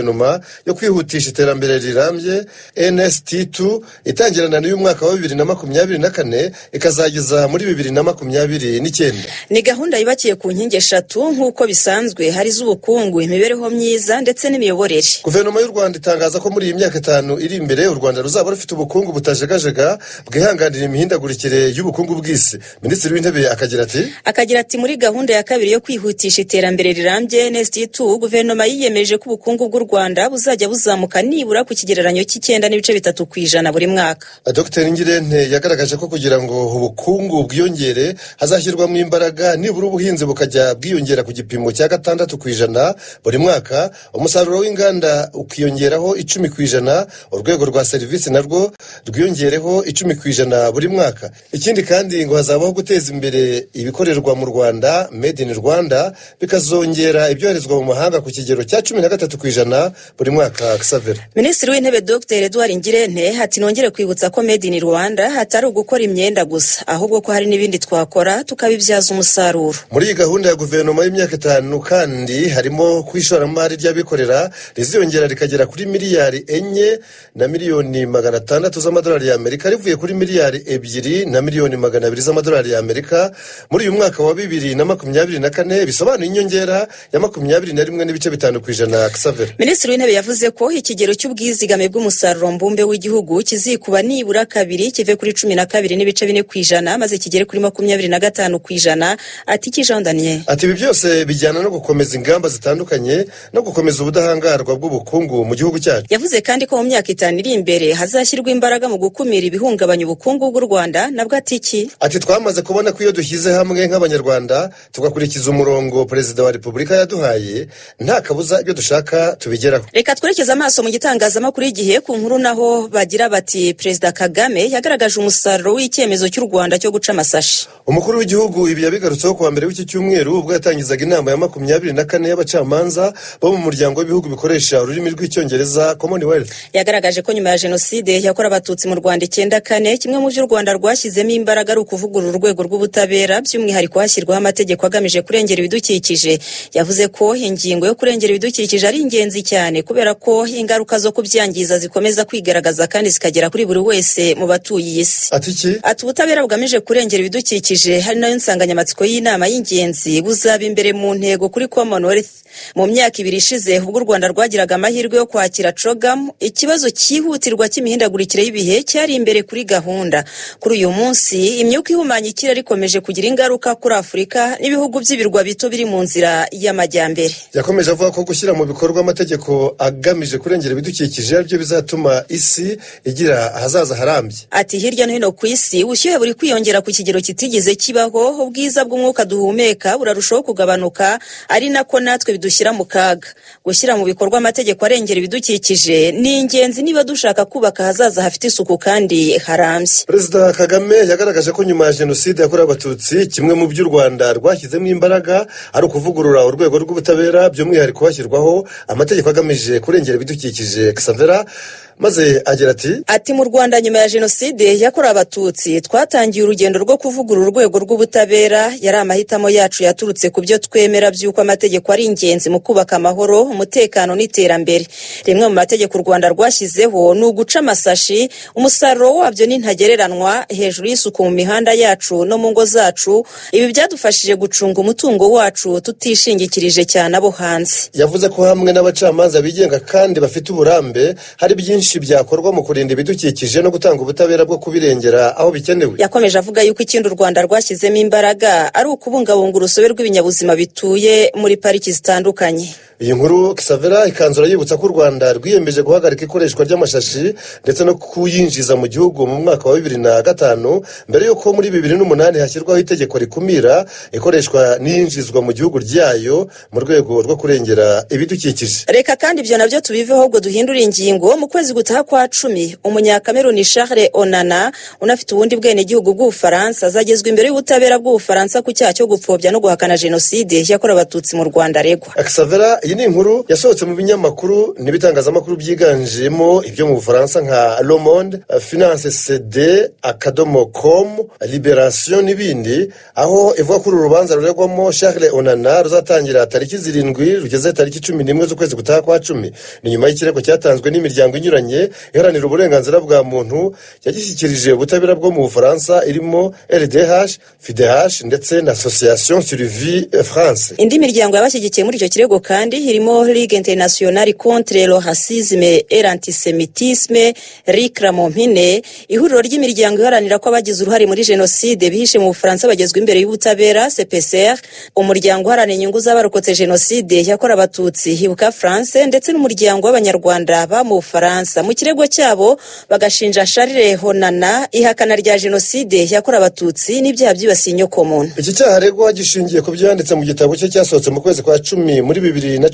guverinoma yo kwihutisha iterambere rirambye NST2, itangirana n'uyu mwaka wa 2024 ikazageza muri 2029. Ni gahunda yubakiye ku nkingi eshatu nk'uko bisanzwe, hari iz'ubukungu, imibereho myiza ndetse n'imiyoborere. Guverinoma y'u Rwanda itangaza ko muri iyi myaka 5 iri imbere u Rwanda ruzaba rufite ubukungu butajegajega bwihanganira imihindagurikire y'ubukungu bw'isi. Minisitiri w'Intebe akagira ati muri gahunda ya kabiri yo kwihutisha iterambere rirambye NST2, guverinoma yiyemeje ko ubukungu bw'u Rwanda buzajya buzamuka nibura ku kigereranyo cy'9.3% buri mwaka. Dr Ngirente yagaragaje ko kugira ngo ubukungu bwiyongere hazashyirwamo imbaraga, nibura ubuhinzi bukajya bwiyongera ku gipimo cya 6% buri mwaka, umusaruro w'inganda ukiyongeraho 10%, urwego rwa serivisi narwo rwiyongereho 10% buri mwaka. Ikindi kandi ngo hazabaho guteza imbere ibikorerwa mu Rwanda, Made in Rwanda, bikazongera ibyoherezwa mu mahanga ku kigero cya 13% buri mwaka. Xavier. Minisitiri w'Intebe Dr Edouard Ngirente ati nongere kwibutsa ko Made in Rwanda hatari ugukora imyenda gusa, ahubwo ko hari n'ibindi twakora tukabibyaza umusaruro. Muri iyi gahunda ya guverinoma y'imyaka 5 kandi harimo ku ishoramari ry'abikorera riziyongera rikagera kuri miliyari 4.6 miliyoni z'amadolari y'Amerika, rivuye kuri miliyari 2.2 miliyoni z'amadolari y'Amerika muri uyu mwaka wa 2024, bisobanuye inyongera ya 21.5%. Xavier. Minisitiri w'Intebe yavuze ko ikigero cy'ubwizigame bw'umusaruro mbumbe w'igihugu kizikuba nibura kabiri, kive kuri 12.4% maze kigere kuri 25%. Ati iki Jean Daniel? Ati ibi byose bijyana no gukomeza ingamba zitandukanye no gukomeza ubudahangarwa bw'ubukungu mu gihugu cyacu. Yavuze kandi ko mu myaka 5 iri imbere hazashyirwa imbaraga mu gukumira ibihungabanya ubukungu bw'u Rwanda. Nabwo ati iki? Ati twamaze kubona ko iyo dushyize hamwe nk'Abanyarwanda tugakurikiza umurongo Perezida wa Repubulika yaduhaye, nta kabuza ibyo dushaka tubigeraho. Reka twerekeze amaso mu gitangazamakuru Igihe, ku nkuru naho bagira bati Perezida Kagame yagaragaje umusaruro w'icyemezo cy'u Rwanda cyo guca amasashi. Umukuru w'igihugu ibi yabigarutseho kuwa mbere w'iki cyumweru, ubwo yatangizaga inama ya 24 y'abacamanza bo mu muryango w'ibihugu bikoresha ururimi rw'Icyongereza, Commonwealth. Yagaragaje ko nyuma ya Jenoside yakorewe Abatutsi mu Rwanda 94, kimwe mu byo u Rwanda rwashyizemo imbaraga ari ukuvugurura urwego rw'ubutabera, by'umwihariko hashyirwaho amategeko agamije kurengera ibidukikije. Yavuze ko ingingo yo kurengera ibidukikije ari ingenzi cyane, kubera ko ingaruka zo kubyangiza zikomeza kwigaragaza kandi zikagera kuri buri wese mu batuye iyi si. Ati iki? Ati ubutabera bugamije kurengera ibidukikije, hari nayo nsanganyamatsiko y'inama y'ingenzi, buzaba imbere mu ntego kuri Commonwealth. Mu myaka 2 ishize, ubwo u Rwanda rwagiraga amahirwe yo kwakira CHOGM, ikibazo cyihutirwa cy'imihindagurikire y'ibihe cyari imbere kuri gahunda. Kuri uyu munsi imyuka ihumanya ikirere ikomeje kugira ingaruka kuri Afurika n'ibihugu by'ibirwa bito biri mu nzira y'amajyambere. Yakomeje avuga ko gushyira mu bikorwa amategeko agamije kurengera ibidukikije aribyo bizatuma isi igira ahazaza harambye. Ati hirya no hino ku isi ubushyuhe buri kwiyongera ku kigero kitigeze kibaho, ubwiza bw'umwuka duhumeka burarushaho kugabanuka, ari nako natwe bidushyira mu kaga. Gushyira mu bikorwa amategeko arengera ibidukikije ni ingenzi niba dushaka kubaka ahazaza hafite isuku kandi harambye. Perezida Kagame yagaragaje ko nyuma ya Jenoside yakorewe Abatutsi, kimwe mu by'u Rwanda rwashyizemo imbaraga ari ukuvugurura urwego rw'ubutabera, by'umwihariko hashyirwaho amategeko agamije kurengera ibidukikije. Xavera maze agira ati mu Rwanda nyuma ya Jenoside yakorewe Abatutsi twatangiye urugendo rwo kuvugurura urwego rw'ubutabera. Yari amahitamo yacu yaturutse ku byo twemera by'uko amategeko ari ingenzi mu kubaka amahoro, umutekano n'iterambere. Rimwe mu mategeko u Rwanda rwashyizeho ni uguca amasashi. Umusaruro wabyo ni ntagereranwa, hejuru y'isuku mu mihanda yacu no mu ngo zacu. Ibi byadufashije gucunga umutungo wacu tutishingikirije cyane abo hanze. Yavuze ko hamwe n'abacamanza bigenga kandi bafite uburambe, hari byinshi byakorwa mu kurinda ibidukikije no gutanga ubutabera bwo kubirengera aho bikenewe. Yakomeje avuga yuko ikindi u Rwanda rwashyizemo imbaraga ari ukubungabunga urusobe rw'ibinyabuzima bituye muri pariki zitandukanye. Iyi nkuru Xavera ikanzura yibutsa ko u Rwanda rwiyemeje guhagarika ikoreshwa ry'amashashi ndetse no kuyinjiza mu gihugu mu mwaka wa 2005, mbere y'uko muri 2008 hashyirwaho itegeko rikumira ikoreshwa n'iyinjizwa mu gihugu ryayo mu rwego rwo kurengera ibidukikije. Reka kandi ibyo nabyo tubiveho, ubwo duhindura ingingo. Mu kwezi gutaha kwa 10, Umunyakameruni Charles Onana unafite ubundi bwenegihugu bw'Ubufaransa azagezwa imbere y'ubutabera bw'Ubufaransa ku cyaha cyo gupfobya no guhakana Jenoside yakorewe Abatutsi mu Rwanda aregwa. Xavera, Iyi ni inkuru yasohotse mu binyamakuru n'ibitangazamakuru byiganjemo ibyo mu Bufaransa nka Le Monde, Finance CD, akadomo com, Liberation n'ibindi, aho ivuga ko uru rubanza ruregwamo Charles Onana ruzatangira tariki 7 rugeze tariki 11 z'ukwezi gutaha kwa 10. Ni nyuma y'ikirego cyatanzwe n'imiryango inyuranye iharanira uburenganzira bwa muntu yagishyikirije ubutabera bwo mu Bufaransa, irimo RDH, FIDH ndetse na Association Survie France. Indi miryango yabashyigikiye muri icyo kirego kandi irimo Ligue Internationale contre le Racisme et l'Antisemitisme, RICRA mu mpine, ihuriro ry'imiryango iharanira ko abagize uruhare muri jenoside bihishe mu Bufaransa bagezwa imbere y'ubutabera CPCR, umuryango uharanira inyungu z'abarokotse jenoside yakorewe Abatutsi Ibuka France, ndetse n'umuryango w'Abanyarwanda ba mu Bufaransa. Mu kirego cyabo bagashinja Charles Onana ihakana rya jenoside yakorewe Abatutsi n'ibyaha byibasiye inyokomuntu. Iki cyaha aregwa gishingiye ku byo yanditse mu gitabo cye cyasohotse mu kwezi kwa 10 muri 2019.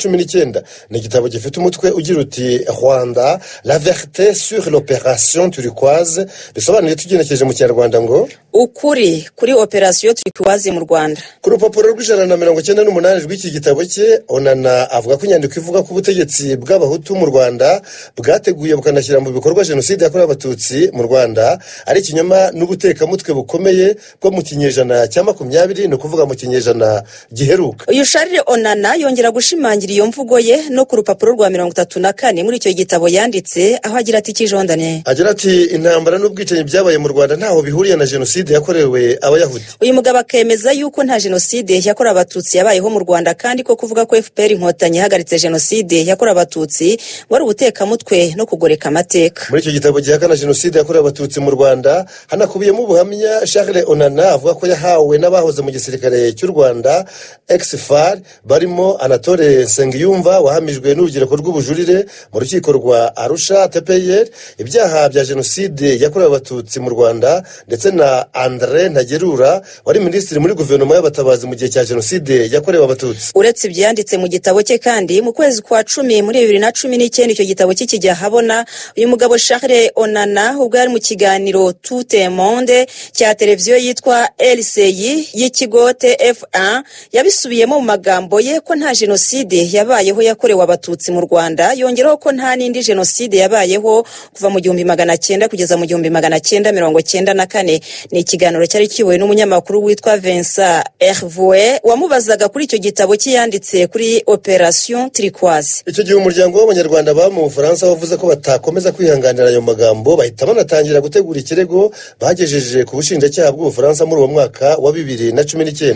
Ni igitabo gifite umutwe ugira uti Rwanda, la vérité sur l'opération turquoise, bisobanuye tugenekereje mu Kinyarwanda ngo ukuri kuri operasiyo turquoise mu Rwanda. Ku rupapuro rw'198 rw'iki gitabo cye, Onana avuga ko inyandiko ivuga ko ubutegetsi bw'Abahutu mu Rwanda bwateguye bukanashyira mu bikorwa jenoside yakorewe Abatutsi mu Rwanda ari ikinyoma n'ubutekamutwe bukomeye bwo mu kinyejana cya 20, ni ukuvuga mu kinyejana giheruka. Uyu Charles Onana yongera gushimangira iyo mvugo ye no ku rupapuro rwa 34 muri icyo gitabo yanditse, aho agira ati kijondane. Agira ati intambara n'ubwicanyi byabaye mu Rwanda ntaho bihuriye na jenoside yakorewe Abayahudi. Uyu mugabo akemeza yuko nta jenoside yakorewe Abatutsi yabayeho mu Rwanda, kandi ko kuvuga ko FPR Inkotanyi yahagaritse jenoside yakorewe Abatutsi wari ubutekamutwe no kugoreka amateka. Muri icyo gitabo gihakana jenoside yakorewe Abatutsi mu Rwanda hanakubiyemo ubuhamya Charles Onana avuga ko yahawe n'abahoze mu gisirikare cy'u Rwanda ex-FAR, barimo Anatole Nsengiyumva wahamijwe n'urubyiruko rw'ubujurire mu rukiko rwa Arusha TPR ibyaha bya jenoside yakorewe Abatutsi mu Rwanda, ndetse na André Ntagerura wari minisitiri muri guverinoma y'abatabazi mu gihe cya jenoside yakorewe Abatutsi. Uretse ibyanditse mu gitabo cye kandi, mu kwezi kwa 10 muri 2019 icyo gitabo cye kijya ahabona, uyu mugabo Charles Onana ubwo yari mu kiganiro Tout le Monde cya televiziyo yitwa LCI y'ikigo TF1 yabisubiyemo mu magambo ye ko nta jenoside yabayeho yakorewe Abatutsi mu Rwanda, yongeraho ko nta n'indi jenoside yabayeho kuva mu 1900 kugeza mu 1994. Ni ikiganiro cyari kiyobowe n'umunyamakuru witwa Vincent Hervouet wamubazaga kuri icyo gitabo cye yanditse kuri Operation Turquoise. Icyo gihe umuryango w'Abanyarwanda ba mu Bufaransa wavuze ko batakomeza kwihanganira ayo magambo, bahita banatangira gutegura ikirego bagejeje ku bushinjacyaha bw'Ubufaransa muri uwo mwaka wa 2019.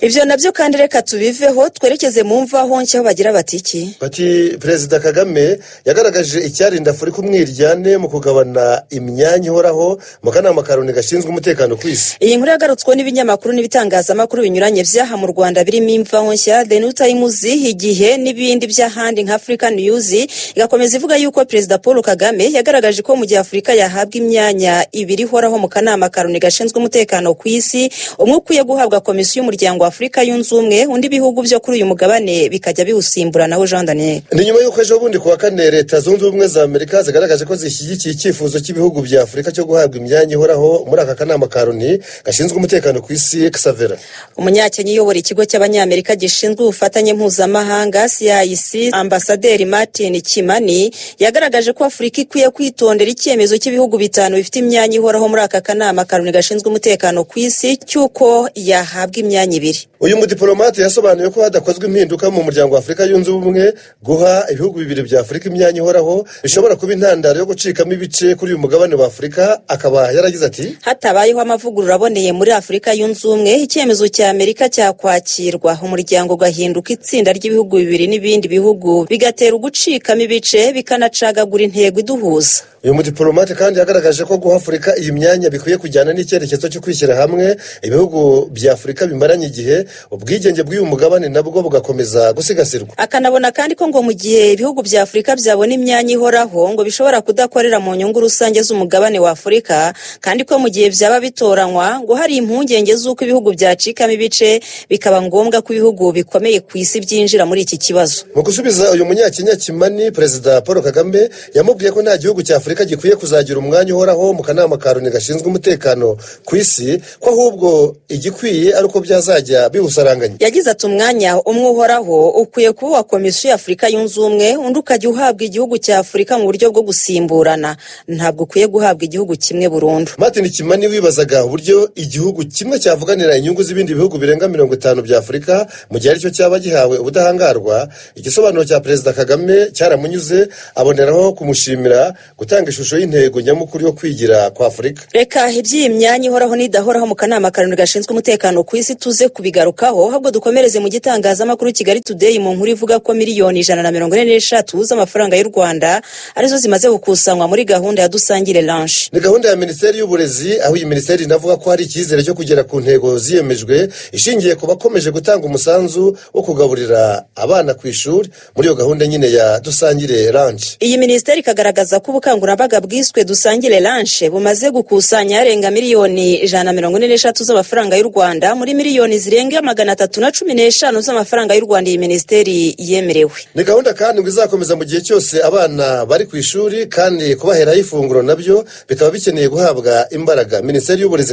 Ibyo nabyo kandi reka tubiveho twerekeze mu mvaho nshya, aho bagira bati iki? Bati Perezida Kagame yagaragaje icyarinda Afurika umwiryane mu kugabana imyanya ihoraho mu kanama ka Loni gashinzwe umutekano ku isi. Iyi nkuru yagarutsweho n'ibinyamakuru n'ibitangazamakuru binyuranye byaha mu Rwanda birimo Imvaho Nshya, The New Times, Igihe n'ibindi by'ahandi nka Africa News, igakomeza ivuga yuko Perezida Paul Kagame yagaragaje ko mu gihe Afurika yahabwa imyanya ibiri ihoraho mu kanama ka Loni gashinzwe umutekano ku isi, umwe ukwiye guhabwa komisiyo y'umuryango wa Afurika yunze ubumwe, undi bihugu byo kuri uyu mugabane bikajya biwusimburanaho. Jean Daniel. Ni nyuma y'uko ejo bundi kuwa kane Leta Zunze Ubumwe za Amerika zigaragaje ko zishyigikiye icyifuzo cy'ibihugu bya Afurika cyo guhabwa imyanya ihoraho muri aka kanama ka Loni gashinzwe umutekano ku isi Xavera. Umunyakenya uyobora ikigo cy'Abanyamerika gishinzwe ubufatanye mpuzamahanga CIC, Ambasaderi Martin Kimani, yagaragaje ko Afurika ikwiye kwitondera icyemezo cy'ibihugu 5 bifite imyanya ihoraho muri aka kanama ka Loni gashinzwe umutekano ku isi cy'uko yahabwa imyanya ibiri. Uyu mudiplomate yasobanuye ko hadakozwe impinduka mu muryango wa Afurika yunze ubumwe, guha ibihugu bibiri bya Afurika imyanya ihoraho bishobora kuba intandaro yo gucikamo ibice kuri uyu mugabane wa Afurika. Akaba yaragize ati hatabayeho amavugurura aboneye muri Afurika yunze ubumwe, icyemezo cya Amerika cyakwakirwa, umuryango ugahinduka itsinda ry'ibihugu bibiri n'ibindi bihugu, bigatera ugucikamo ibice, bikanacagagura intego iduhuza. Uyu mudiplomate kandi yagaragaje ko guha Afurika iyi myanya bikwiye kujyana n'icyerekezo cyo kwishyira hamwe ibihugu bya Afurika bimaranye igihe, ubwigenge bw'uyu mugabane nabwo bugakomeza gusigasirwa. Akanabona kandi ko ngo mu gihe ibihugu bya Afurika byabona imyanya ihoraho ngo bishobora kudakorera mu nyungu rusange z'umugabane wa Afurika, kandi ko mu gihe byaba bitoranywa ngo hari impungenge z'uko ibihugu byacikamo ibice, bikaba ngombwa ko ibihugu bikomeye ku isi byinjira muri iki kibazo. Mu gusubiza uyu munyakenya Kimani, Perezida Paul Kagame yamubwiye ko nta gihugu cya Afurika Afurika gikwiye kuzagira umwanya uhoraho mu kanama ka Loni gashinzwe umutekano ku isi, ko ahubwo igikwiye ari uko byazajya biwusaranganya. Yagize ati umwanya umwe uhoraho ukwiye kuba uwa Komisiyo y'Afurika Yunze Ubumwe, undi ukajya uhabwa igihugu cya Afurika mu buryo bwo gusimburana, ntabwo ukwiye guhabwa igihugu kimwe burundu. Martin Kimani wibazaga uburyo igihugu kimwe cyavuganira inyungu z'ibindi bihugu birenga 50 bya Afurika mu gihe aricyo cyaba gihawe ubudahangarwa, igisobanuro cya Perezida Kagame cyaramunyuze, aboneraho kumushimira gutanga ishusho y'intego nyamukuru yo kwigira kwa Afurika. Reka iby'iyi myanya ihoraho n'idahoraho mu kanama ka Loni gashinzwe umutekano ku isi tuze kubigarukaho, ahubwo dukomereze mu gitangazamakuru Kigali Today mu nkuru ivuga ko miliyoni 143 z'amafaranga y'u Rwanda arizo zimaze gukusanywa muri gahunda ya Dusangire Lunch. Ni gahunda ya Minisiteri y'Uburezi, aho iyi minisiteri inavuga ko hari icyizere cyo kugera ku ntego ziyemejwe ishingiye ku bakomeje gutanga umusanzu wo kugaburira abana ku ishuri muri iyo gahunda nyine ya Dusangire Lunch. Iyi minisiteri ikagaragaza ko ubukangurambaga bwiswe Dusangire Lunch bumaze gukusanya arenga miliyoni 143 z'amafaranga y'u Rwanda muri miliyoni zirenga 315 z'amafaranga y'u Rwanda iyi minisiteri yemerewe. Ni gahunda kandi ngo izakomeza mu gihe cyose abana bari ku ishuri, kandi kubaheraho ifunguro nabyo bikaba bikeneye guhabwa imbaraga. Minisiteri y'Uburezi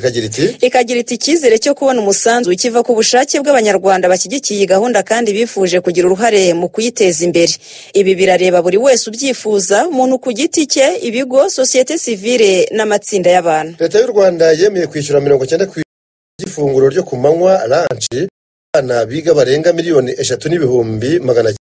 ikagira iti icyizere cyo kubona umusanzu kiva ku bushake bw'Abanyarwanda bashyigikiye iyi gahunda kandi bifuje kugira uruhare mu kuyiteza imbere. Ibi birareba buri wese ubyifuza, umuntu ku giti cye, ibigo, sosiyete sivile n'amatsinda y'abantu. Leta y'u Rwanda yemeye kwishyura 90% y'ifunguro ryo ku manywa lunch abana biga barenga 3,900,000,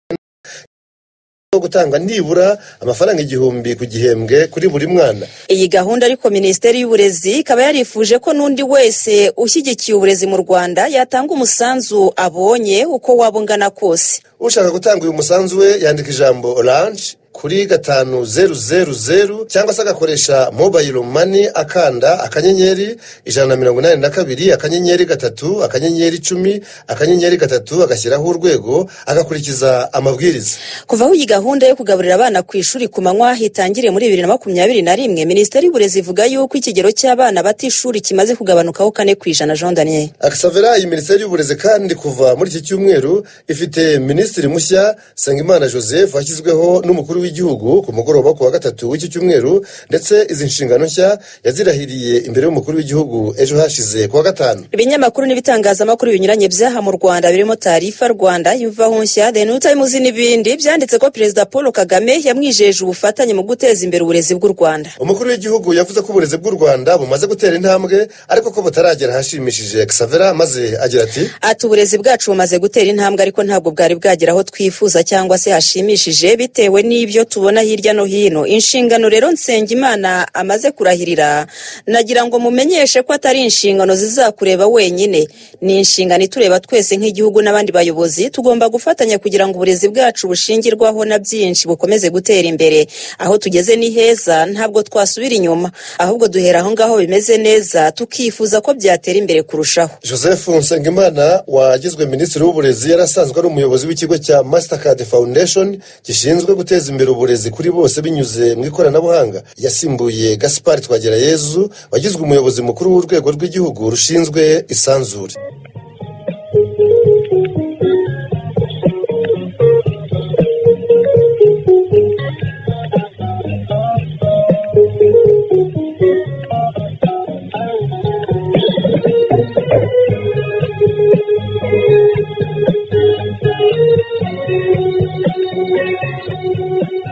gutanga nibura amafaranga 1000 ku gihembwe kuri buri mwana. Iyi gahunda ariko Minisiteri y'Uburezi ikaba yarifuje ko n'undi wese ushyigikiye uburezi mu Rwanda yatanga umusanzu abonye uko waba ungana kose. Ushaka gutanga uyu musanzu we yandika ijambo lunch kuri 5000 cyangwa se agakoresha mobile money akanda akanyenyeri 182 akanyenyeri 3 akanyenyeri 10 akanyenyeri 3 agashyiraho urwego agakurikiza amabwiriza. Kuva aho iyi gahunda yo kugaburira abana ku ishuri ku manywa itangiriye muri 2021, Minisiteri y'Uburezi ivuga yuko ikigero cy'abana bata ishuri kimaze kugabanukaho 4%. Jean Daniel Akisavera, iyi Minisiteri y'Uburezi kandi kuva muri iki cyumweru ifite Minisitiri mushya Nsengimana Joseph washyizweho n'umukuru w'igihugu ku mugoroba ku wa gatatu w'iki cyumweru, ndetse izi nshingano nshya yazirahiriye imbere y'umukuru w'igihugu ejo hashize ku wa gatanu. Ibinyamakuru n'ibitangazamakuru binyuranye byaha mu Rwanda birimo Taarifa Rwanda, Imvaho Nshya, The New Times n'ibindi byanditse ko Perezida Paul Kagame yamwijeje ubufatanye mu guteza imbere uburezi bw'u Rwanda. Umukuru w'igihugu yavuze ko uburezi bw'u Rwanda bumaze gutera intambwe ariko ko butaragera ahashimishije. Xavera maze agira ati uburezi bwacu bumaze gutera intambwe ariko ntabwo bwari bwagera aho twifuza cyangwa se hashimishije bitewe n'ibyo tubona hirya no hino. Inshingano rero Nsengimana amaze kurahirira, nagira ngo mumenyeshe ko atari inshingano zizakureba wenyine, ni inshingano itureba twese nk'igihugu n'abandi bayobozi. Tugomba gufatanya kugira ngo uburezi bwacu bushingirwaho na byinshi bukomeze gutera imbere. Aho tugeze ni heza, ntabwo twasubira inyuma, ahubwo duhera aho ngaho bimeze neza tukifuza ko byatera imbere kurushaho. Joseph Nsengimana wagizwe Minisitiri w'Uburezi yarasanzwe ari umuyobozi w'ikigo cya Mastercard Foundation gishinzwe guteza imbere uburezi kuri bose binyuze mu ikoranabuhanga. Yasimbuye Gaspard Twagirayezu wagizwe umuyobozi mukuru w'urwego rw'igihugu rushinzwe isanzure.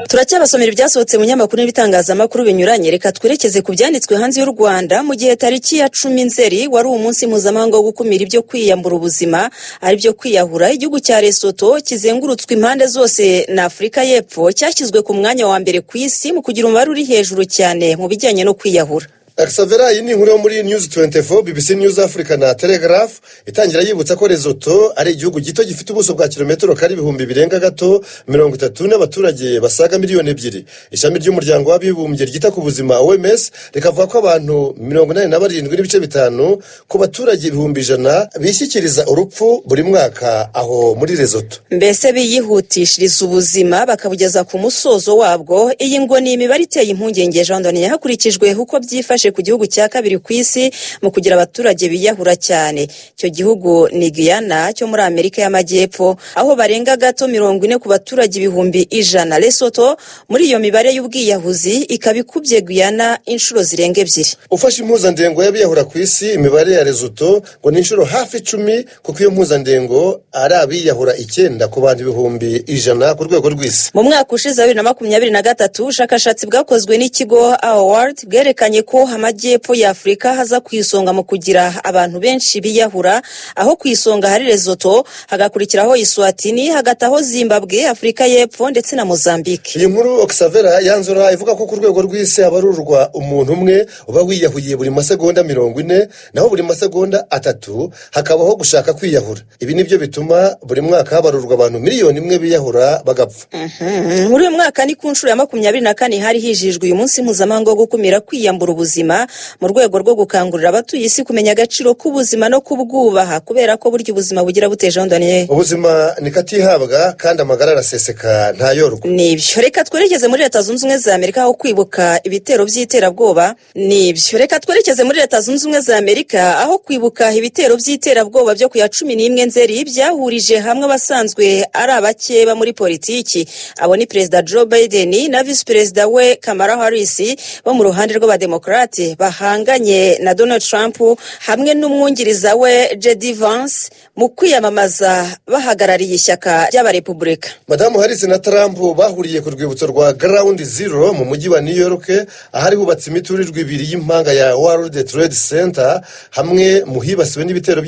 Turacyabasomera ibyasohotse mu nyamakuru n'ibitangazamakuru binyuranye. Reka twerekeze ku byanditswe hanze y'u Rwanda. Mu gihe tariki ya 10 Nzeri wari umunsi mpuzamahanga wo gukumira ibyo kwiyambura ubuzima ari byo kwiyahura, igihugu cya Lesotho kizengurutswe impande zose na Afurika y'Epfo cyashyizwe ku mwanya wa mbere ku isi mu kugira umubare uri hejuru cyane mu bijyanye no kwiyahura. Xavera, iyi ni inkuru yo muri News 24, BBC News Africa na Telegraph, itangira yibutsa ko Lesotho ari igihugu gito gifite ubuso bwa kilometero kare 30,000 birenga gato n'abaturage basaga 2 miliyoni. Ishami ry'umuryango w'abibumbye ryita ku buzima OMS rikavuga ko abantu 87.5 ku baturage 100,000 bishyikiriza urupfu buri mwaka aho muri Lesotho. Mbese biyihutishiriza ubuzima bakabugeza ku musozo wabwo. Iyi ngo ni imibare iteye impungenge, Jean Daniel, hakurikijwe uko byifashe yifashe ku gihugu cya kabiri ku isi mu kugira abaturage biyahura cyane. Icyo gihugu ni Guyana cyo muri Amerika y'Amajyepfo, aho barenga gato 40 ku baturage 100,000. Lesotho muri iyo mibare y'ubwiyahuzi ikaba ikubye Guyana inshuro zirenga 2. Ufashe impuzandengo y'abiyahura ku isi, imibare ya Lesotho ngo ni inshuro hafi 10, kuko iyo mpuzandengo ari abiyahura 9 ku bantu 100,000 ku rwego rw'isi. Mu mwaka ushize 2023, ubushakashatsi bwakozwe n'ikigo Award bwerekanye ko amajyepfo ya Afurika haza ku isonga mu kugira abantu benshi biyahura, aho ku isonga hari Lesotho, hagakurikiraho Eswatini, hagataho Zimbabwe, Afurika y'Epfo ndetse na Mozambique. Iyi nkuru Oxavera yanzura ivuga ko ku rwego rw'isi habarurwa umuntu umwe uba wiyahuye buri masegonda 40, naho buri masegonda 3 hakabaho gushaka kwiyahura. Ibi nibyo bituma buri mwaka habarurwa abantu 1 miliyoni biyahura bagapfa. Muri uyu mwaka ni ku nshuro ya 24 hari hijijwe uyu munsi mpuzamahanga wo gukumira kwiyambura ubuzima, mu rwego rwo gukangurira abatuye isi kumenya agaciro k'ubuzima no kubwubaha, kubera ko burya ubuzima bugira buteje Jean Daniel. Ubuzima ni katihabwa kandi amagara araseseka ntayorwa. Nibyo, reka twerekeze muri Leta Zunze Ubumwe za Amerika aho kwibuka ibitero by'iterabwoba. Nibyo, reka twerekeze muri Leta Zunze Ubumwe za Amerika aho kwibuka ibitero by'iterabwoba byo ku ya 11 Nzeri byahurije hamwe abasanzwe ari abakeba muri politiki. Abo ni Perezida Joe Biden na Visi Perezida we Kamala Harris bo mu ruhande rw'Abademokarate bahanganye na Donald Trump, hamwe n'umwungiriza we JD Vance mu kwiyamamaza bahagarariye ishyaka ry'Abarepubulika. Madamu Harris na Trump bahuriye ku rwibutso rwa Ground Zero mu mujyi wa New York, ahari hubatse imiturirwa ibiri y'impanga ya World Trade Center, hamwe mu hibasiwe n'ibitero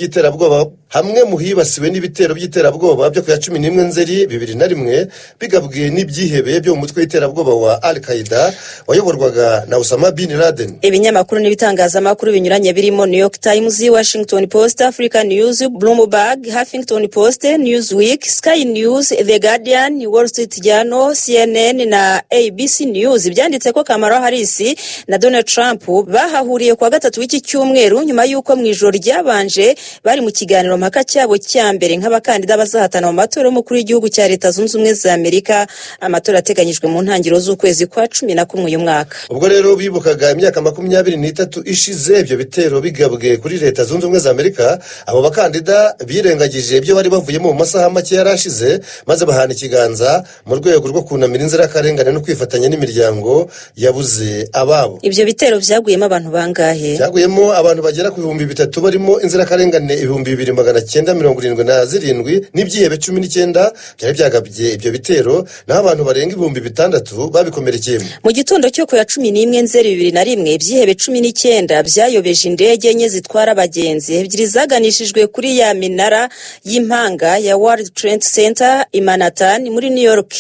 by'iterabwoba byo ku ya 11 Nzeri 2001, bigabwe n'ibyihebe byo mu mutwe w'iterabwoba wa Al Qaeda wayoborwaga na Osama bin Laden. Ibinyamakuru n'ibitangazamakuru binyuranye birimo New York Times, Washington Post, Africa News, Bloomberg, Huffington Post, Newsweek, Sky News, The Guardian, Wall Street Journal, CNN na ABC News byanditse ko Kamala Harris na Donald Trump bahahuriye kuwa gatatu w'iki cyumweru, nyuma y'uko mu ijoro ryabanje bari mu kiganiro mpaka cyabo cya mbere nk'abakandida bazahatana mu matora y'umukuru w'igihugu cya Leta Zunze Ubumwe za Amerika, amatora ateganyijwe mu ntangiriro z'ukwezi kwa 11 uyu mwaka. Ubwo rero bibukaga imyaka 23 ishize ibyo bitero bigabwe kuri Leta Zunze Ubumwe za Amerika, abo bakandida birengagije ibyo bari bavuyemo mu masaha make yari ashize, maze bahana ikiganza mu rwego rwo kunamira inzirakarengane no kwifatanya n'imiryango yabuze ababo. Ibyo bitero byaguyemo abantu bangahe? Byaguyemo abantu bagera ku 3000, barimo inzirakarengane 2977 n'ibyihebe 19 byari byagabye ibyo bitero, naho abantu barenga 6000 babikomerekeyemo. Mu gitondo cyo ku ya 11 Nzeri 2001, ibyihebe 19 byayobeje indege enye zitwara abagenzi, ebyiri zaganishijwe kuri ya minara y'impanga ya World Trade Center i Manhattan muri New York.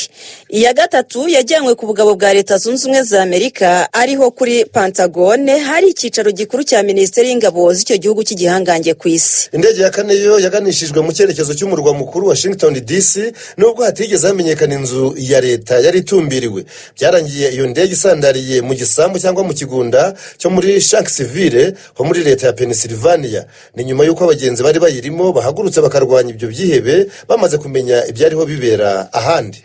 Iya gatatu yajyanywe ku bugabo bwa Leta Zunze Ubumwe za Amerika, ariho kuri Pentagone hari icyicaro gikuru cya Minisiteri y'Ingabo z'icyo gihugu cy'igihangange ku isi. Indege ya kane yo yaganishijwe mu cyerekezo cy'umurwa mukuru Washington DC, nubwo hatigeze hamenyekana inzu ya leta yari itumbiriwe. Byarangiye iyo ndege isandariye mu gisambu cyangwa mu kigunda cyo muri Shanksville ho muri leta ya Pennsylvania. Ni nyuma y'uko abagenzi bari bayirimo bahagurutse bakarwanya ibyo byihebe bamaze kumenya ibyariho bibera ahandi.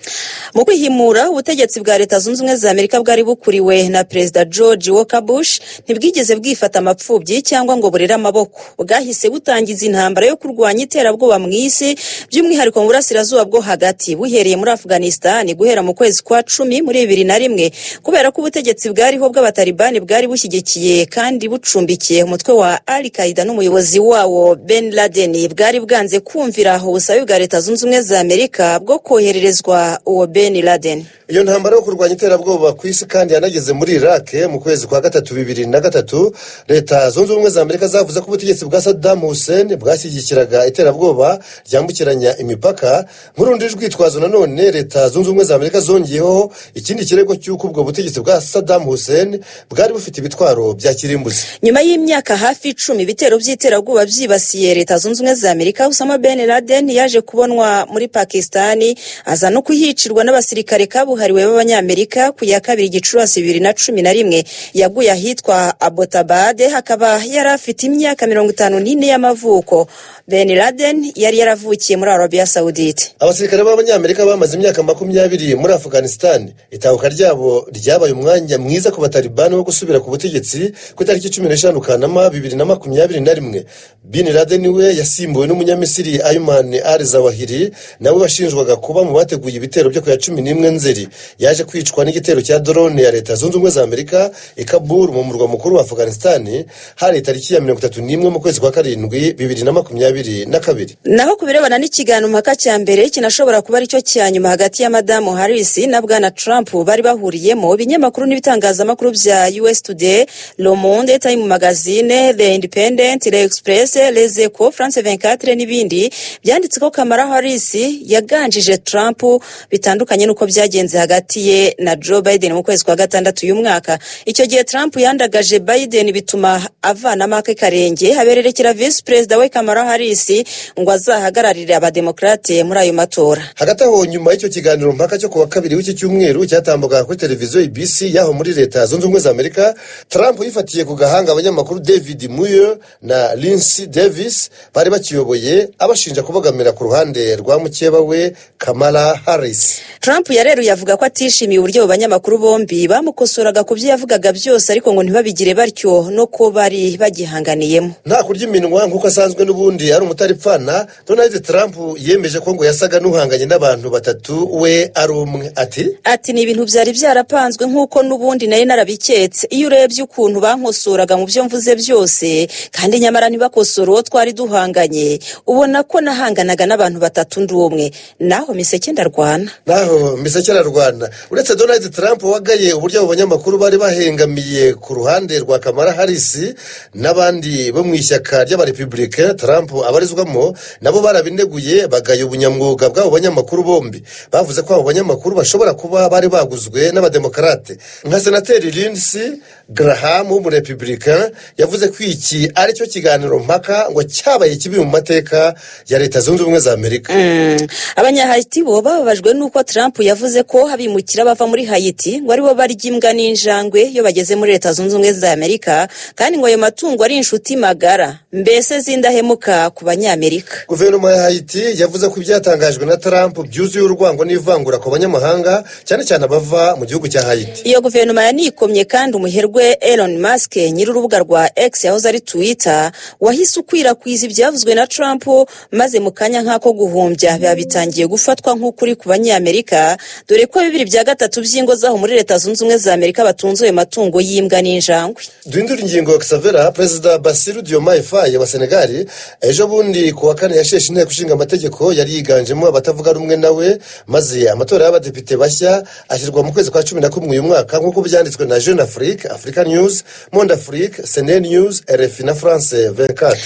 Mu kwihimura, ubutegetsi bwa Leta Zunze Ubumwe za Amerika bwari bukuriwe na Perezida George Walker Bush ntibwigeze bwifata amapfubyi cyangwa ngo burere amaboko. Bwahise butangiza intambara yo kurwanya iterabwoba mu isi, by'umwihariko mu burasirazuba bwo hagati, buhereye muri Afghanistan guhera mu kwezi kwa 10 muri 2001, kubera ko ubutegetsi bwariho bw'Abatalibani bwari bushyigikiye kandi bucumbikiye umutwe wa Al Qaeda n'umuyobozi wawo Ben Laden, bwari bwanze kumvira ubusabe bwa Leta Zunze Ubumwe za Amerika bwo kohererezwa uwo Ben Laden. Iyo ntambara yo kurwanya iterabwoba ku isi kandi yanageze muri Iraq mu kwezi kwa gatatu 2003. Leta Zunze Ubumwe za Amerika zavuze ko ubutegetsi bwa Saddam Hussein bwashyigikiraga iterabwoba ryambukiranya imipaka. Nk'urundi rwitwazo nanone, Leta Zunze Ubumwe za Amerika zongeyeho ikindi kirego cy'uko ubwo butegetsi bwa Saddam Hussein bwari bufite ibitwaro bya kirimbuzi. Nyuma y'imyaka hafi 10 ibitero by'iterabwoba byibasiye Leta Zunze Ubumwe za Amerika, Osama Ben Laden yaje kubonwa muri Pakistani, aza no kuhicirwa n'abasirikare kabuhariwe b'Abanyamerika ku ya 2 Gicurasi 2011. Yaguye ahitwa Abbottabad, hakaba yari afite imyaka 54 y'amavuko. Ben Laden yari yaravukiye muri Arabia Saudite. Abasirikare b'Abanyamerika bamaze imyaka 20 muri Afghanistan. Itahuka ryabo ryabaye umwanya mwiza ku Batalibani wo gusubira ku butegetsi. butegetsi ku itariki 15 Kanama 2021. Bin Laden we yasimbuwe n'umunyamisiri Ayman al-Zawahiri, nawe washinjwaga kuba mu bateguye ibitero byo ku ya 11 Nzeri. Yaje kwicwa n'igitero cya drone ya Leta Zunze Ubumwe za Amerika i Kabul mu murwa mukuru wa Afghanistan, hari tariki ya 31 mu kwezi kwa karindwi 2022. Naho ku birebana n'ikiganiro mpaka cya mbere kinashobora kuba aricyo cya nyuma hagati ya Madamu Harris na Bwana Trump bari bahuriyemo, ibinyamakuru n'ibitangazamakuru bya US Today, Le Monde, Time Magazine, The Independent, Le Express, Les Echos, France 24 n'ibindi byanditse ko Kamala Harris yaganjije Trump bitandukanye n'uko byagenze hagati ye na Joe Biden mu kwezi kwa gatandatu uyu mwaka. Icyo gihe Trump yandagaje Biden bituma avanamo ake karenge, abererekera visi perezida we Kamala Harris ngo azahagararire abademokrate muri ayo matora. Hagati aho, nyuma y'icyo kiganiro mpaka cyo kuwa kabiri w'iki cyumweru cyatambukaga kuri televiziyo ABC y'aho muri Leta Zunze Ubumwe za Amerika, Trump yifatiye ku gahanga abanyamakuru David Muir na Lindsey Davis bari bakiyoboye, abashinja kubogamira ku ruhande rwa mukeba we Kamala Harris. Trump yareruye avuga ko atishimiye uburyo abo banyamakuru bombi bamukosoraga ku byo yavugaga byose, ariko ngo ntibabigire batyo no ko bari bagihanganiyemo. Nta kurya iminwa, nk'uko asanzwe n'ubundi ari umutaripfana, Donald Trump yemeje ko ngo yasaga n'uhanganye n'abantu batatu we ari umwe. Ati ni ibintu byari byarapanzwe nk'uko n'ubundi nari narabiketse. Iyo urebye ukuntu bankosoraga mu byo mvuze byose, kandi nyamara ntibakosora uwo twari duhanganye, ubona ko nahanganaga n'abantu batatu ndi umwe. Naho miseke ndarwana. Naho miseke ararwana. Uretse Donald Trump wagaye uburyo abo banyamakuru bari bahengamiye ku ruhande rwa Kamala Harris, n'abandi bo mu ishyaka ry'abarepublicain Trump abarizwamo nabo barabineguye, bagaye ubunyamwuga bw'abo banyamakuru bombi. Bavuze ko abo banyamakuru bashobora kuba bari baguzwe n'abademokarate. Nka Senateri Lindsey Graham w'umurepublicain yavuze ko iki ari cyo kiganiro mpaka ngo cyabaye kibi mu mateka ya Leta Zunze Ubumwe za Amerika. Abanyahayiti bo bababajwe n'uko Trump yavuze ko abimukira bava muri Hayiti ngo aribo barya imbwa n'injangwe iyo bageze muri Leta Zunze Ubumwe za Amerika, kandi ngo ayo matungo ari inshuti magara, mbese zindahemuka ku banyamerika. Guverinoma ya Haiti yavuze ko ibyatangajwe na Trump byuzuye urwango n'ivangura ku banyamahanga, cyane cyane abava mu gihugu cya Haiti. Iyo guverinoma yanikomye kandi umuherwe Elon Musk nyir'urubuga rwa X yahoze ari Twitter, wahise ukwirakwiza ibyavuzwe na Trump, maze mu kanya nk'ako guhumbya biba bitangiye gufatwa nk'ukuri ku banyamerika, dore ko 2/3 by'ingo zaho muri Leta Zunze Ubumwe za Amerika batunze ayo matungo y'imbwa n'injangwe. Duhindura ingingo Xavera. Perezida Bassirou Diomaye Faye wa Senegal ejo bundi ku wa kane yasheshe inteko ishinga amategeko yari yiganjemo abatavuga rumwe nawe, maze amatora y'abadepite bashya ashyirwa mu kwezi kwa 11 uyu mwaka, nk'uko byanditswe na Jeune Afrique, Africa News, Monde Afrique, CNN News, RFI na France 24.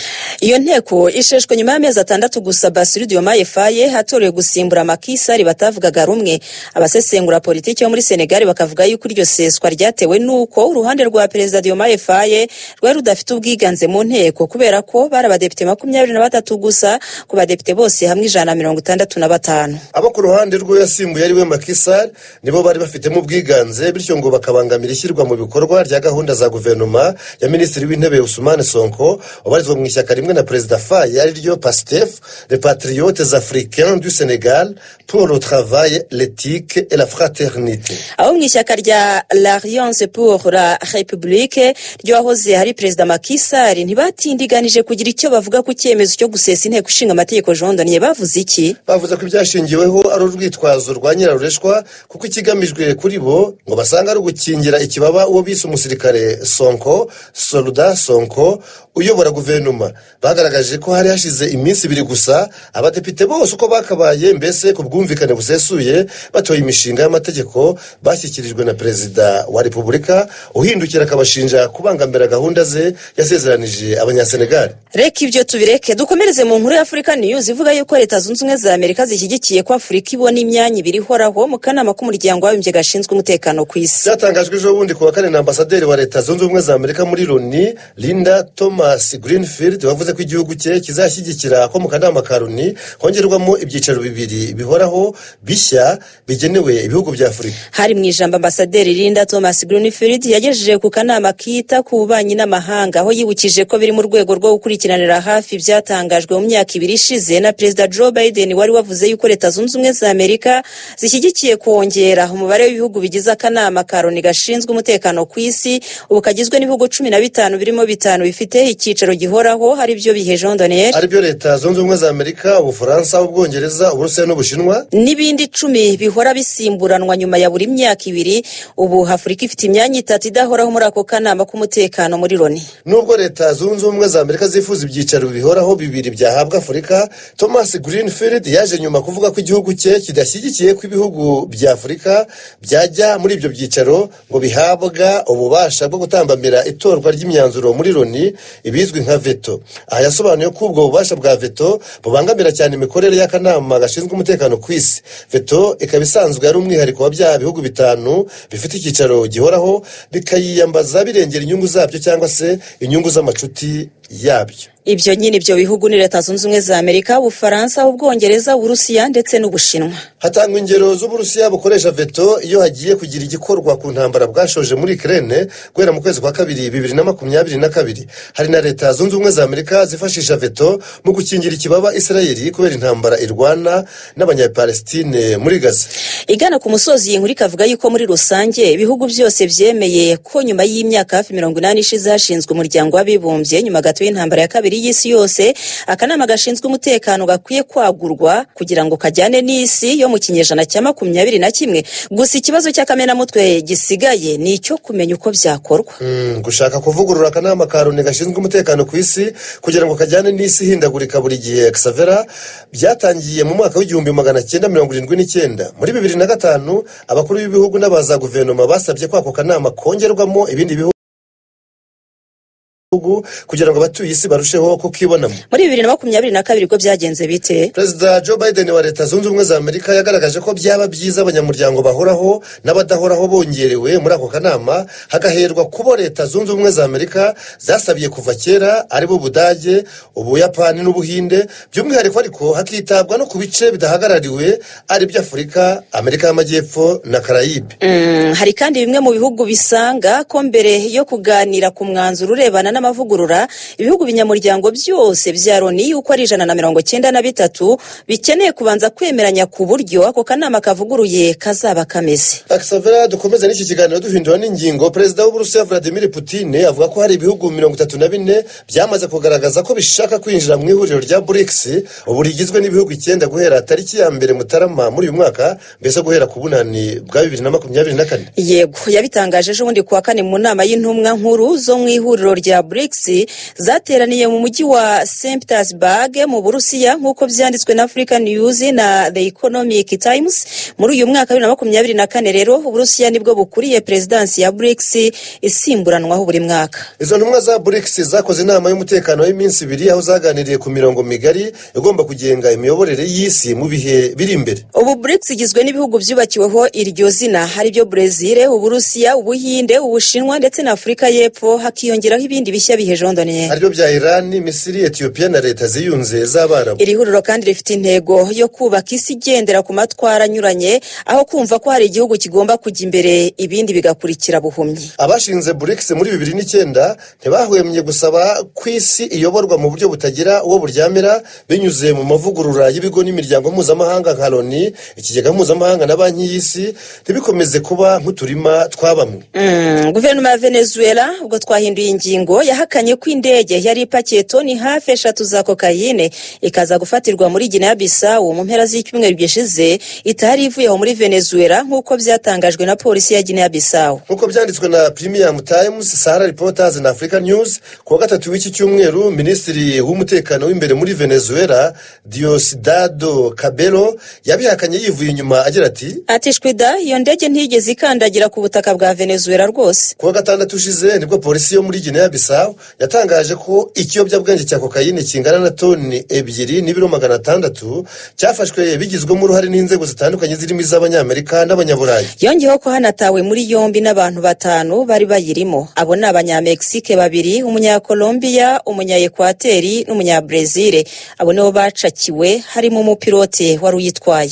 Iyo nteko isheshwe nyuma y'amezi 6 gusa Bassirou Diomaye Faye hatorewe gusimbura Macky Sall batavugaga rumwe. Abasesengura politiki yo muri Senegal bakavuga yuko iryo seswa ryatewe n'uko uruhande rwa Perezida Diomaye Faye rwari rudafite ubwiganze mu nteko, kubera ko bari abadepite 23 gusa ku badepite bose hamwe 165. Abo ku ruhande rw'uwo yasimbuye ari we Macky Sall nibo bari bafitemo ubwiganze, bityo ngo bakabangamira ishyirwa mu bikorwa rya gahunda za guverinoma ya Minisitiri w'Intebe Ousmane Sonko, ubarizwa mu ishyaka rimwe na Perezida Faye ari ryo PASTEF, les Patriotes Africains du Sénégal pour le travail, l'éthique et la fraternité. Abo mu ishyaka rya l'Alliance pour la République ryahoze hari Perezida Macky Sall ntibatindiganije kugira icyo bavuga ku cyemezo cyo gusesa inteko ishinga amategeko. Jondoniye bavuze iki? Bavuze ko ibyashingiweho ari urwitwazo rwa nyirarureshwa, kuko ikigamijwe kuri bo ngo basanga ari ugukingira ikibaba uwo bise umusirikare Sonko, Soluda Sonko uyobora guverinoma. Bagaragaje ko hari hashize iminsi 2 gusa abadepite bose uko bakabaye, mbese ku bwumvikane busesuye, batoye imishinga y'amategeko bashyikirijwe na Perezida wa Repubulika, uhindukira akabashinja kubangamira gahunda ze yasezeranije abanyasenegali. Reka ibyo tubireke, dukomereze mu nkuru ya Africa News ivuga yuko Leta Zunze Ubumwe za Amerika zishyigikiye ko Afurika ibona imyanya ibiri ihoraho mu kanama k'umuryango w'abibumbye gashinzwe umutekano ku isi. Byatangajwe ejo bundi ku wa kane na ambasaderi wa Leta Zunze Ubumwe za Amerika muri Loni, Linda Thomas Greenfield, wavuze ko igihugu cye kizashyigikira ko mu kanama ka Loni hongerwamo ibyicaro 2 bihoraho bishya bigenewe ibihugu bya Afurika. Hari mu ijambo ambasaderi Linda Thomas Greenfield yagejeje ku kanama kita ku bubanyi n'amahanga, aho yibukije ko biri mu rwego rwo gukurikiranira hafi ibyatangajwe mu myaka 2 ishize na Perezida Joe Biden, wari wavuze yuko Leta Zunze Ubumwe za Amerika zishyigikiye kongera umubare w'ibihugu bigize akanama ka Loni gashinzwe umutekano ku isi. isi, ubu kagizwe n'ibihugu 15 birimo 5 bifite icyicaro gihoraho, hari byo bihe Jean Daniel, aribyo Leta Zunze Ubumwe za Amerika, Ubufaransa, Ubwongereza, Uburusiya n'Ubushinwa, n'ibindi 10 bihora bisimburanwa nyuma ya buri myaka 2. Ubu Afurika ifite imyanya 3 idahoraho muri ako kanama k'umutekano muri Loni. Nubwo Leta Zunze Ubumwe za Amerika zifuza ibyicaro bihoraho 2 byahabwa Afurika, Thomas Greenfield yaje nyuma kuvuga ko igihugu cye kidashyigikiye ko ibihugu bya Afurika byajya muri ibyo byicaro ngo bihabwa ububasha bwo gutambamira itorwa ry'imyanzuro muri Loni, ibizwi nka veto. Aha yasobanuye ko ubwo bubasha bwa veto bubangamira cyane imikorere y'akanama gashinzwe umutekano ku isi. Veto ikaba isanzwe ari umwihariko wa bya bihugu 5 bifite icyicaro gihoraho, bikayiyambaza birengera inyungu zabyo cyangwa se inyungu z'amacuti yabyo. Ibyo nyine ibyo bihugu ni Leta Zunze Ubumwe za Amerika, Ubufaransa, Ubwongereza, Uburusiya ndetse n'Ubushinwa. Hatangwa ingero z'Uburusiya bukoresha veto iyo hagiye kugira igikorwa ku ntambara bwashoje muri Ukraine guhera mu kwezi kwa kabiri 2022. Hari na Leta Zunze Ubumwe za Amerika zifashisha veto mu gukingira ikibaba Israeli kubera intambara irwana n'Abanyapalestine muri Gaza. Igana ku musozi iyi nkuru ikavuga yuko muri rusange ibihugu byose byemeye ko nyuma y'imyaka hafi 80 ishize hashinzwe umuryango w'abibumbye nyuma gato y'intambara ya kabiri y'isi yose, akanama gashinzwe umutekano gakwiye kwagurwa kugira ngo kajyane n'isi yo mu kinyejana cya 21. Gusa ikibazo cy'akamenamutwe gisigaye ni icyo kumenya uko byakorwa. Gushaka kuvugurura akanama ka Loni gashinzwe umutekano ku isi kugira ngo kajyane n'isi ihindagurika buri gihe Xavera byatangiye mu mwaka w'1979. Muri 2005 abakuru b'ibihugu n'abaza guverinoma basabye ko ako kanama kongerwamo ibindi bihugu kugira ngo abatuye isi barusheho kukibonamo. Muri 2022 ubwo byagenze bite? Perezida Joe Biden wa Leta Zunze Ubumwe za Amerika yagaragaje ko byaba byiza abanyamuryango bahoraho n'abadahoraho bongerewe muri ako kanama, hagaherwa kubo Leta Zunze Ubumwe za Amerika zasabiye kuva kera, aribo Budage, Ubuyapani n'Ubuhinde, by'umwihariko ariko hakitabwa no ku bice bidahagarariwe ari byo Afurika, Amerika y'Amajyepfo na Karayibe. Hari kandi bimwe mu bihugu bisanga ko mbere yo kuganira ku mwanzuro urebana n'amavugurura, ibihugu binyamuryango byose bya Loni uko ari 193 bikeneye kubanza kwemeranya ku buryo ako kanama kavuguruye kazaba kameze. Xavera, dukomeze n'iki kiganiro duhindura n'ingingo. Perezida w'Uburusiya Vladimir Putin avuga ko hari ibihugu 34 byamaze kugaragaza ko bishaka kwinjira mu ihuriro rya BRICS, ubu rigizwe n'ibihugu 9 guhera tariki ya 1 Mutarama muri uyu mwaka, mbese guhera ku bunani bwa 2024. Yego, yabitangaje ejo bundi kuwa kane mu nama y'intumwa nkuru zo mu ihuriro rya BRICS zateraniye mu mujyi wa St Petersburg mu Burusiya, nk'uko byanditswe na Africa News na The Economic Times. Muri uyu mwaka 2024 rero Uburusiya nibwo bukuriye perezidansi ya BRICS isimburanwaho buri mwaka. Izo ntumwa za BRICS zakoze inama y'umutekano y'iminsi 2 aho zaganiriye ku mirongo migari igomba kugenga imiyoborere y'isi mu bihe biri imbere. Ubu BRICS igizwe n'ibihugu byubakiweho iryo zina, hari byo Brazil, Uburusiya, Ubuhinde, Ubushinwa ndetse na Afurika y'Epfo, hakiyongeraho ibindi bishya bihe Jean Daniel, aribyo bya Iran, Misiri, Ethiopia na Leta Ziyunze z'Abarabu. Iri huriro kandi rifite intego yo kubaka isi igendera ku matwara anyuranye, aho kumva ko hari igihugu kigomba kujya imbere ibindi bigakurikira buhumyi. Abashinze BRICS muri 2009 ntibahwemye gusaba ko isi iyoborwa mu buryo butagira uwo buryamira, binyuze mu mavugurura y'ibigo n'imiryango mpuzamahanga nka Loni, ikigega mpuzamahanga na Banki y'Isi, ntibikomeze kuba nk'uturima twa bamwe. Guverinoma ya Venezuela, ubwo twahinduye ingingo, yahakanye ko indege yari ipakiye toni hafi 3 za kokayine ikaza gufatirwa muri Guinea Bissau mu mpera z'icyumweru gishize itari ivuye aho muri Venezuela, nk'uko byatangajwe na polisi ya Guinea Bissau. Nk'uko byanditswe na Premium Times, Sahara Reporters na Africa News, kuwa gatatu w'iki cyumweru Minisitiri w'umutekano w'imbere muri Venezuela Diosdado Cabello yabihakanye yivuye inyuma agira ati shwida, iyo ndege ntigeze ikandagira ku butaka bwa Venezuela rwose. Kuwa gatandatu ushize nibwo polisi yo muri Guinea Bissau yatangaje ko ikiyobyabwenge cya kokayine kingana na toni 2 n'ibiro 600 cyafashwe bigizwemo uruhare n'inzego zitandukanye zirimo iz'Abanyamerika n'Abanyaburayi. Yongeyeho ko hanatawe muri yombi n'abantu 5 bari bayirimo. Abo ni Abanyamexique 2, Umunyakolombiya, Umunyaekwateri n'Umunyabrezil. Abo nibo bacakiwe, harimo umupilote wari uyitwaye.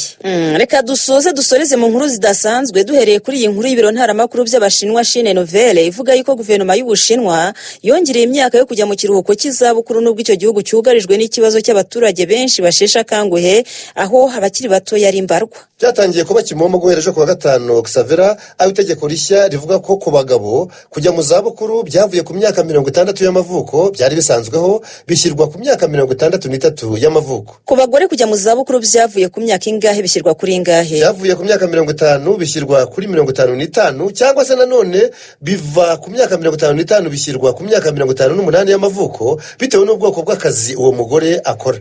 Reka dusoze dusoreze mu nkuru zidasanzwe, duhereye kuri iyi nkuru y'ibiro ntaramakuru by'Abashinwa Chine Nouvelle ivuga yuko guverinoma y'Ubushinwa Yongereye imyaka yo kujya mu kiruhuko cy'izabukuru nubwo icyo gihugu cyugarijwe n'ikibazo cy'abaturage benshi basheshe akanguhe, aho abakiri bato yari imbarwa. Byatangiye kuba kimomo guhera ejo kuwa gatanu Xavera, aho itegeko rishya rivuga ko ku bagabo kujya mu zabukuru byavuye ku myaka 60 y'amavuko byari bisanzweho bishyirwa ku myaka 63 y'amavuko. Ku bagore kujya mu zabukuru byavuye ku myaka ingahe bishyirwa kuri ingahe? Byavuye ku myaka 50 bishyirwa kuri 55, cyangwa se nanone biva ku myaka 55 bishyirwa ku myaka 58 y'amavuko bitewe n'ubwoko bw'akazi uwo mugore akora.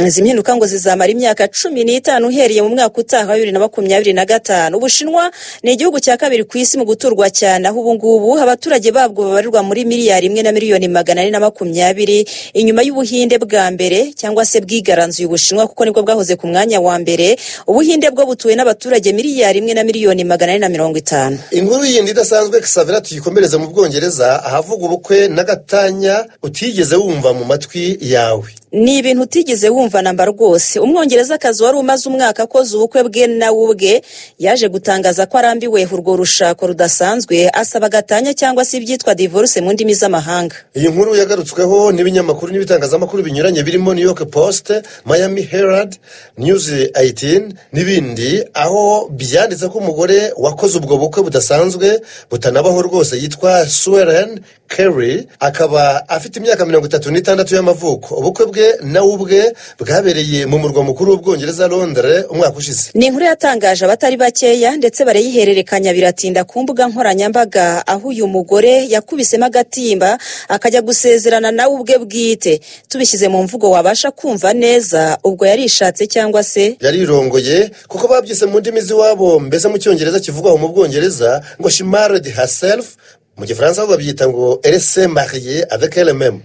Izi mpinduka ngo zizamara imyaka 15 uhereye mu mwaka utaha wa 2025. Ubushinwa ni igihugu cya kabiri ku isi mu guturwa cyane, aho ubu ngubu abaturage babwo babarirwa muri 1,420,000,000 inyuma y'Ubuhinde bwa mbere, cyangwa se bwigaranzuye Ubushinwa kuko nibwo bwahoze ku mwanya wa mbere. Ubuhinde bwo butuwe n'abaturage 1,450,000,000. Inkuru yindi idasanzwe Xavera tuyikomereze mu Bwongereza, ahavuga ubukwe n'agatanya utigeze wumva mu matwi yawe. Ni ibintu utigeze wumva namba rwose. Umwongerezakazi wari umaze umwaka akoze ubukwe bwe nawe ubwe yaje gutangaza ko arambiwe urwo rushako rudasanzwe, asaba gatanya cyangwa se ibyitwa divorce mu ndimi z'amahanga. Iyi nkuru yagarutsweho n'ibinyamakuru n'ibitangazamakuru binyuranye birimo New York Post, Miami Herald, News 18 n'ibindi, aho byanditse ko umugore wakoze ubwo bukwe budasanzwe butanabaho rwose yitwa Suellen Kerry, akaba afite imyaka 36 y'amavuko. Ubukwe bwe nawe ubwe bwabereye mu murwa mukuru w'Ubwongereza Londres umwaka ushize. Ni inkuru yatangaje abatari bakeya ndetse barayihererekanya biratinda ku mbuga nkoranyambaga, aho uyu mugore yakubisemo agatimba akajya gusezerana nawe ubwe bwite. Tubishyize mu mvugo wabasha kumva neza, ubwo yarishatse cyangwa se yarirongoye, kuko babyise mu ndimi z'iwabo, mbese mu Cyongereza kivugwaho mu Bwongereza ngo she married herself, mu Gifaransa babyita ngo elle s'est mariée avec elle-même.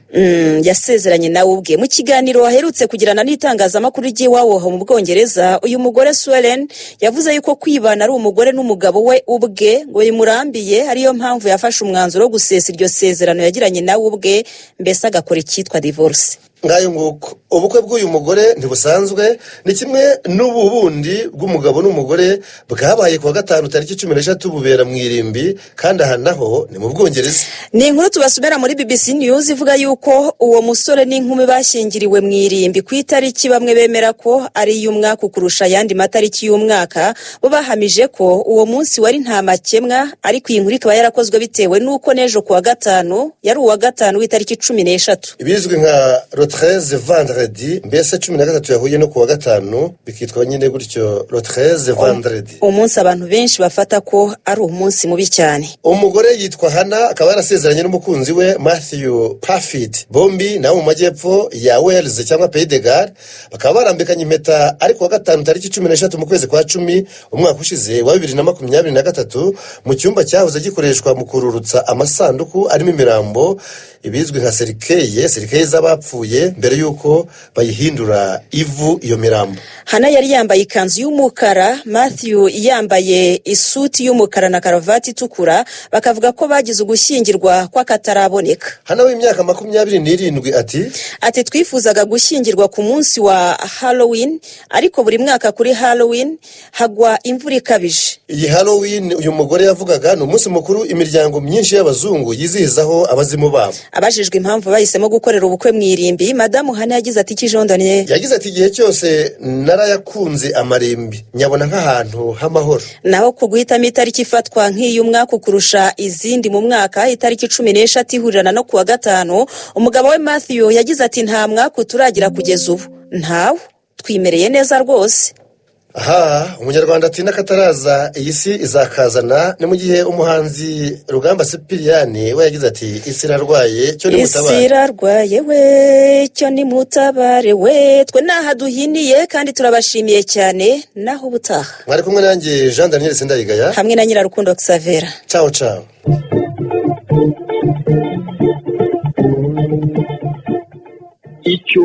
Yasezeranye nawe ubwe. Mu kiganiro aherutse kugirana n'itangazamakuru ry'iwabo mu Bwongereza, uyu mugore Suellen yavuze yuko kwibana ari umugore n'umugabo we ubwe ngo bimurambiye, ariyo mpamvu yafashe umwanzuro wo gusesa iryo sezerano yagiranye nawe ubwe, mbese agakora icyitwa divorce. Ngayo nguko ubukwe bw'uyu mugore ntibusanzwe, ni kimwe n'ubu bundi bw'umugabo n'umugore bwabaye kuwa gatanu tariki 13 bubera mu irimbi, kandi aha naho ni mu Bwongereza. Ni inkuru tubasomera muri BBC News ivuga yuko uwo musore n'inkumi bashyingiriwe mu irimbi ku itariki bamwe bemera ko ari iy'umwaka kurusha ayandi matariki y'umwaka. Bo bahamije ko uwo munsi wari nta makemwa, ariko iyi nkuru ikaba yarakozwe bitewe n'uko n'ejo kuwa gatanu yari uwa gatanu w'itariki 13. Ibizwi nka 13 vendredi, mbese 13 yahuye no kuwa gatanu, bikitwa nyine gutyo 13 vendredi. Umunsi abantu benshi bafata ko ari umunsi mubi cyane. Umugore yitwa Hannah akaba yarasezeranye n'umukunzi we Matthew Parfitt, bombi nabo mu majyepfo ya Wales cyangwa Pays de Galles, bakaba barambikanye impeta ari kuwa gatanu tariki 13 mu kwezi kwa 10 umwaka ushize wa 2023, mu cyumba cyahoze gikoreshwa mu kururutsa amasanduku arimo imirambo, ibizwi nka serikeye z'abapfuye mbere yuko bayihindura ivu iyo mirambo. Hannah yari yambaye ikanzu y'umukara, Matthew yambaye isuti y'umukara na karuvati itukura, bakavuga ko bagize ugushyingirwa kw'akataraboneka. Hannah w'imyaka 27 ati twifuzaga gushyingirwa ku munsi wa Halloween, ariko buri mwaka kuri Halloween hagwa imvura ikabije. Iyi Halloween uyu mugore yavugaga ni umunsi mukuru imiryango myinshi y'abazungu yizihizaho abazimu babo. Abajijwe impamvu bahisemo gukorera ubukwe mu irimbi, Madamu Hannah yagize ati ikijondanye. Yagize ati igihe cyose narayakunze amarimbi, nyabona nk'ahantu h'amahoro. Naho ku guhitamo itariki ifatwa nk'iy'umwaka kurusha izindi mu mwaka, itariki 13 ihurirana no kuwa gatanu, umugabo we Matthew yagize ati nta mwaka turagira kugeza ubu, ntawe, twimereye neza rwose. Aha umunyarwanda ati n'akataraza iyi si izakazana. Ni mu gihe umuhanzi Rugamba Sipiriyani we yagize ati isi irarwaye cyo nimutabare. Isi irarwaye we cyo nimutabare we. Twe naha duhiniye kandi turabashimiye cyane, naho ubutaha. Mwari kumwe nanjye Jean Daniel Sindayigaya hamwe na Nyirarukundo Xavera. Ciao ciao. Icyo